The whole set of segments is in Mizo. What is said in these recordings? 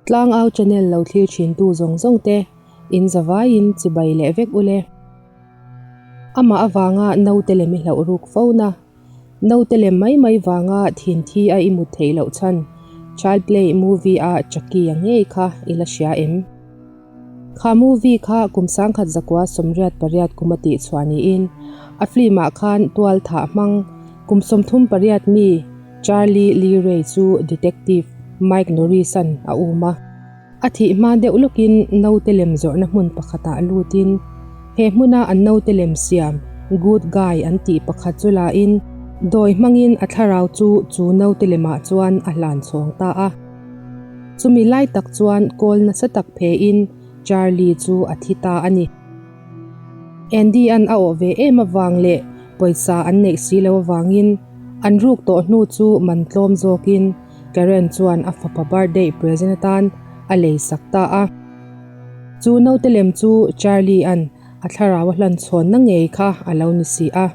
Tlangau channel lo thlir thintu zawng zawng te in zavaiin chibai leh vek ule. Amah avanga naute lem i hlauh ruk fo na. Naute lem mai mai vanga thin thi a i mut theih loh chhan Child Play movie a Chucky a ngei kha i la hria em? Kha movie kha kum 1988 kum a tih chhuah niin a film ah khan tual thah hmang kum 38 mi Charlie Lee Ray chu Detective Mike Norris-a'n a um a. A thih hma deuh lawkin naute lem zawrhna hmun pakhatah lutin he hmuna an naute lem siam Good Guy an tih pakhat chu lain dawi hmangin a thlarau chu chu naute lemah chuan a hlan chhawng ta a. Chumi lai tak chuan kawl nasa tak phein Charlie chu a thi ta a ni. Andy-a'n a awh ve em avang leh pawisa an neih si lo avangin an ruk tawh hnu chu man tlawm zawkin Karen chuan a fapa birthday present atan a lei sak ta a. Chu naute lem chu Charlie-a'n a thlarau a hlan chhawnna ngei kha a lo ni si a.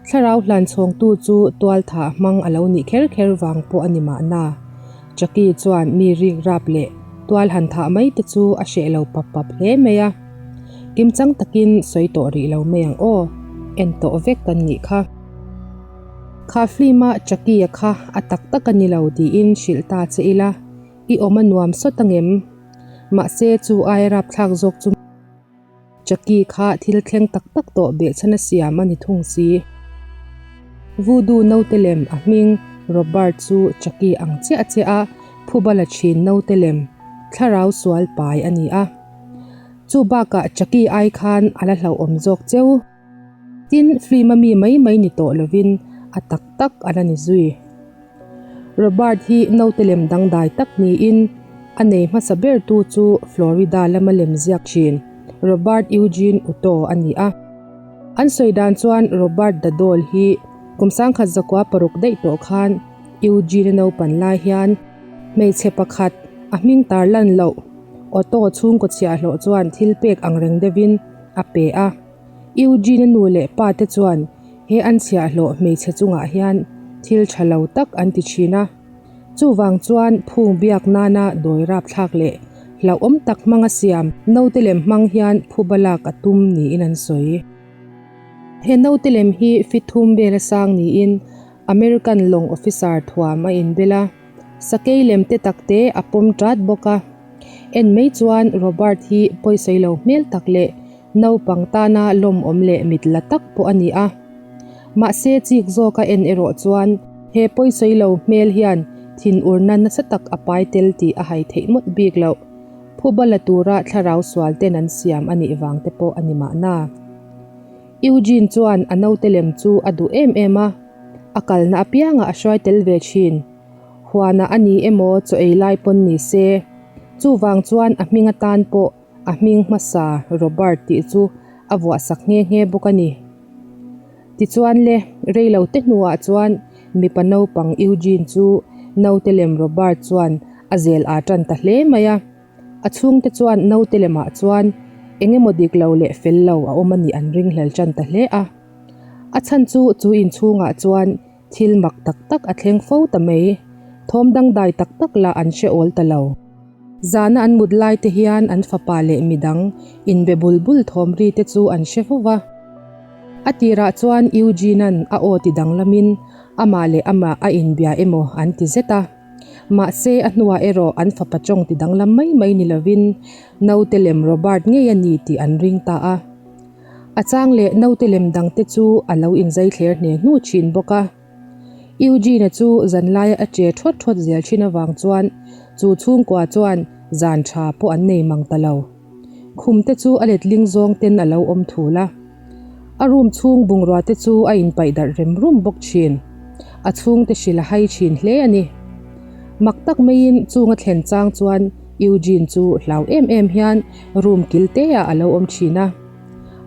Thlarau hlan chhawngtu chu tualthah hmang a lo nih kher kher vang pawh a ni mahna. Chucky chuan mi rik rap leh tual han thah mai te chu a hreh lo pap pap hle mai a. Kimchang takin sawi tawh rih lo mai ang aw, en tawh vek kan nih kha. Kha film-a Chucky-a kha a tak tak a ni lo tiin hrilh ta che ila, i awm a nuam sawt angem? Mahse chu aia rapthlak zawk chu. Chucky kha thil thleng tak tak tawh behchhan a siam a ni thung si. Voodoo naute lem a hming Robert chu Chucky ang chiah chiah a phuba la thin naute lem thlarau sual pai a ni a. Chu bakah Chucky ai khan a la hlauhawm zawk cheu. Tin, film a mi mai mai ni tawh lovin a tak tak a la ni zui. Robert hi naute lem dangdai tak niin a nei hmasa bertu chu Florida lama lem ziak thin Robert Eugene Uto a ni a. An sawi dan chuan Robert the Doll hi kum 1906 daih tawh khan Eugene-a naupan lai hian hmeichhe pakhat a hming tar lan loh Otto chhungkaw chhiahhlawh chuan thil pek ang reng deuhin a pe a. Eugene-a nu leh pa te chuan he an chhiahhlawh hmeichhe chungah hian thil tha lo tak an ti thin a. Chuvang chuan phung biak nana dawi rapthlak leh hlauhawm tak hmanga siam naute lem hmang hian phuba lak a tum niin an sawi. He naute lem hi feet thum vela sang niin American lawng officer thuam a inbel a, sakei lem te tak te a pawm tat bawk a. En mai chuan Robert hi pawisawi lo hmel tak leh Naupang tana lawmawm leh mit la tak pawh a ni a. Mahse chik zawka en erawh chuan he pawisawi lo hmel hian thinurna nasa tak a pai tel tih a hai theih mawlh bik loh. Phuba la tura thlarau sual ten an siam a nih vang te pawh a ni mahna. Eugene chuan a naute lem chu a duh em em a, a kalna apiangah a hruai tel ve thin. Huanah a ni emaw chaw ei lai pawn ni se. Chuvang chuan a hming atan pawh A hming hmasa Robert tih chu a vuahsak nghe nghe bawk a ni. Tichuan le, rei lo te hnuah chuan mipa naupang Eugene chu naute lem Robert chuan a zel aa tan ta hle mai a. A chhungte chuan naute lemah chuan eng emaw dik lo leh fel lo a awm a nih an ringhlel tan ta hle a. A chhan chu chu inchhungah chuan thil mak tak tak a thleng fo ta mai. Thawm dangdai tak tak lah an hre awl ta lo. Zana an mut lai te hian an fapa leh midang inbe bul bul thawm ri te chu an hre fo va. A tirah chuan Eugene-a'n a aw ti danglamin amah leh amah a inbia emaw an ti zet a. Mahse a hnuah erawh an fapa tawng ti danglam mai mai ni lovin naute lem Robert ngei a ni tih an ring ta a. A chang leh naute lem dangte chu a lo inzai thler hne hnu thin bawk a. Eugene-a chu zanlaia a che thawt thawt zel thin avang chuan chu chhungkua chuan zan tha pawh an nei mang ta lo. Khum te chu a letling zawng ten a lo awm thul a. A room chhung bungrua te chu a inpaih darh rem rum bawk thin. A chhungte hrilh a hai thin hle a ni. Mak tak maiin chung a thlen chang chuan Eugene chu hlau em em hian room kil te ah a lo awm thin a.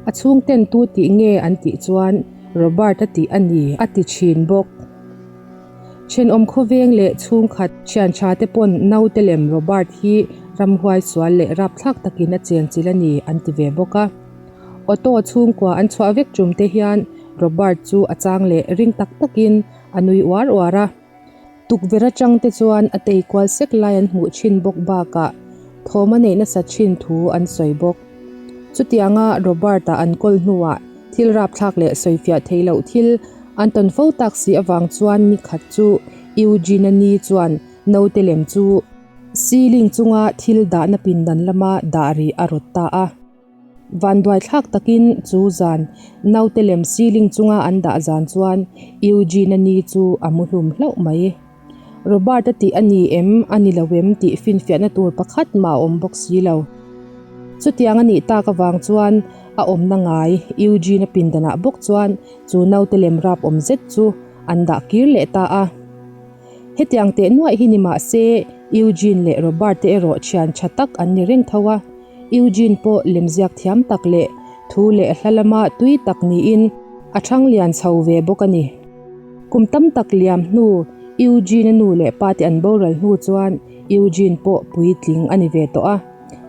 A chhungten tu tih nge an tih chuan Robert a tih a ni a ti thin bawk. Thenawm khawveng leh chhungkhat thian tha te pawn naute lem Robert hi ramhuai sual leh rapthlak takin a chenchilh a ni an ti ve bawk a. Auto chhungkua an chhuah vek tum te hian Robert chu a chang leh ring tak takin a nui uar uar a. Tukverh atang te chuan a tei kual sek lai an hmuh thin bawk bakah thawm a neih nasat thin thu an sawi bawk. Chutianga Robert-a an kawl hnuah thil rapthlak leh sawifiah theih loh thil an tawn fo tak si avang chuan ni khat chu Eugene-a ni chuan naute lem chu ceiling chunga thil dahna pindan lama dah rih a rawt ta a. Vanduai thlak takin chu zan naute lem ceiling chunga an dah zan chuan Eugene-a ni chu a mu hlum hlauh mai. Robert-a tih a ni em, a ni lo em tih finfiahna tur pakhat mah a awm bawk si lo. Chutiang a nih tak avang chuan a awmna ngai Eugene-a pindanah bawk chuan chu naute lem rap awm zet chu an dah kir leh ta a. Hetiang teh nuaih hi ni mah se Eugene leh Robert te erawh thian tha tak an ni reng tho a. Eugene pawh lemziak thiam tak leh thu leh hla lama tui tak niin a thang lian chho ve bawk a ni. Kum tam tak liam hnu Eugene-a nu leh pa te an boral hnu chuan Eugene pawh puitling a ni ve tawh a.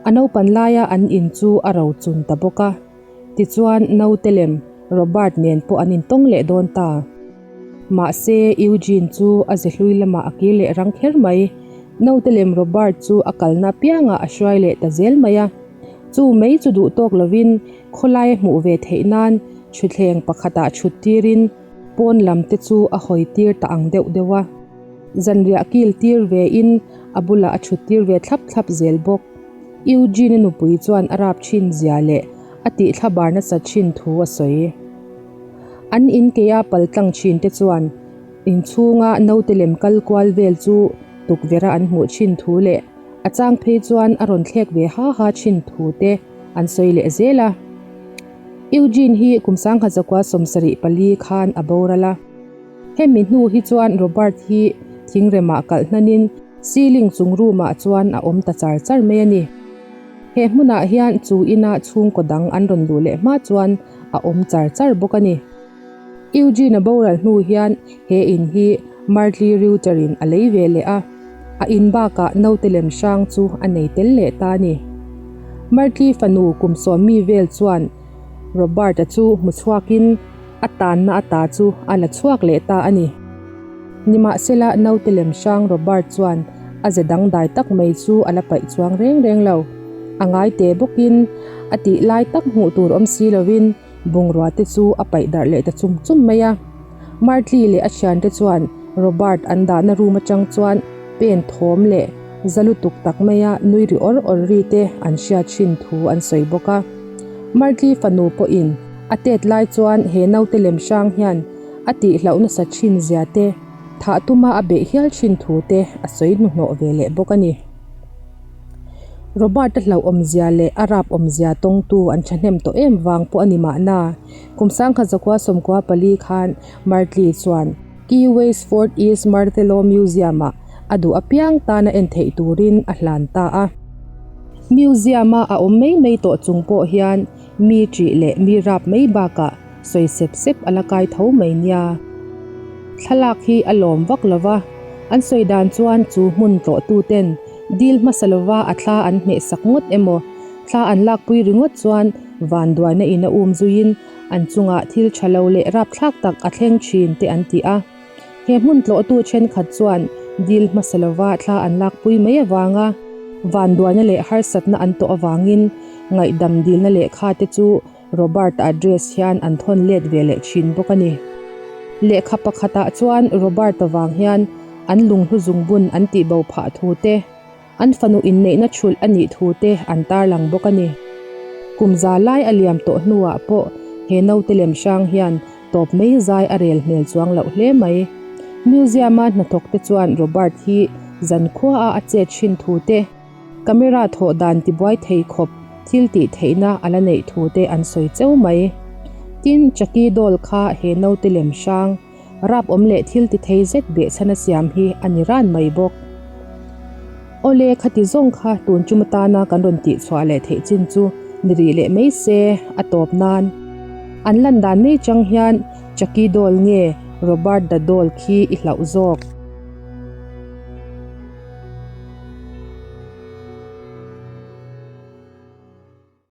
A naupan laia an in chu a ro chun ta bawk a. Tichuan naute lem Robert nen pawh an intawng leh dawn ta. Mahse Eugene chu a ze hlui lamah a kir leh rang kher mai. Naute lem Robert chu a kalna apiangah a hruai leh ta zel mai a. Chu mai chu duh tawk lovin khawlai a hmuh ve theih nan thutthleng pakhatah thut tirin pawn lam te chu a hawi tir ta ang deuh deuh a. Zanriah kil tir ve in a bulah a thut tir ve thlap thlap zel bawk. Eugene-a nupui chuan a rap thin zia leh a tih thla bar nasa thin thu a sawi. An in keia paltlang thin te chuan inchhunga naute lem kal kual vel chu tukverha an hmuh thin thu leh a chang phei chuan a rawn thlek ve ha ha thin thu te an sawi leh zel a. Eugene hi kum sangha zakua 74 khan a boral a. Hemi hnu hi chuan Robert hi thingremah kalh hnanin ceiling chung room ah chuan a awm ta char char mai a ni. He hmunah hian chu ina chhungkaw dang an rawn luh leh hma chuan a awm char char bawk a ni. Eugene-a boral hnu hian he in hi Martley Reuter in a lei ve leh a, a in bakah naute lem hrang chu a nei tel leh ta a ni. Martley fanu kum sawmmi vel chuan Robert-a chu hmu chhuakin a tanna ata chu a la chhuak leh ta a ni. Nimahsela naute lem hrang Robert chuan a ze dangdai tak mai chu a la paih chuang reng reng lo. A ngai teh bawkin a tih lai tak hmuh tur awm si lovin bungrua te chu a paih darh leh ta chum chum mai a. Martley leh a thiante chuan Robert an dahna room atang chuan pen thawm leh za lutuk tak maia nui ri awr awr ri te an hriat thin thu an sawi bawk a. Martley fanu pawhin a tet lai chuan he naute lem hrang hian a tih hlauh nasa thin zia te, thah tuma a beih hial thin thu te a sawi hnuhnawh ve leh bawk a ni. Robert-a hlauhawmzia leh a rapawmzia tawngtu an thahnem tawh em vang pawh a ni mahna, kum 1994 khan Martley chuan Key West Fort East Martello Museum-ah a duh apiang tana en theih turin a hlan ta a. Museum-a a awm mai mai tawh chung pawh hian mi ṭih leh mi rap mai bakah sawi sep sep a la kai tho mai nia. Thlalak hi a lawm vak lo va, an sawi dan chuan chu hmun tlawhtuten dil hmasa lova a thla an hmeh sak ngawt emaw, thla an lakpui ringawt chuan vanduaina in a um zuiin an chungah thil tha lo leh rapthlak tak a thleng thin te an ti a. He hmun tlawhtu thenkhat chuan dil hmasa lova thla an lakpui mai avanga vanduaina leh harsatna an tawh avangin ngaihdam dilna lehkha te chu Robert-a address hian an thawn let ve leh thin bawk a ni. Lehkha pakhatah chuan Robert-a vang hian an lunghlu zungbun an tihbo phah thu te, an fanu inneihna thulh a nih thu te an tarlang bawk a ni. Kum za lai a liam tawh hnuah pawh he naute lem hrang hian tawp mai zai a rel hmel chuang loh hle mai. Museum-a hnathawk te chuan Robert hi zankhuaah a chet thin thu te, Camera thawh dan tibuai thei khawp thil tih theihna a la neih thu te an sawi cheu mai. Tin, Chucky doll kha he naute lem hrang, rap awm leh thil ti thei zet behchhana siam hi a ni ran mai bawk. Awle, khati zawng kha tun tum atana kan rawn tih chhuah leh theih chin chu ni rih leh mai se, a tawp nan. An lan dan mai chang hian Chucky doll nge Robert the doll khi i hlauh zawk.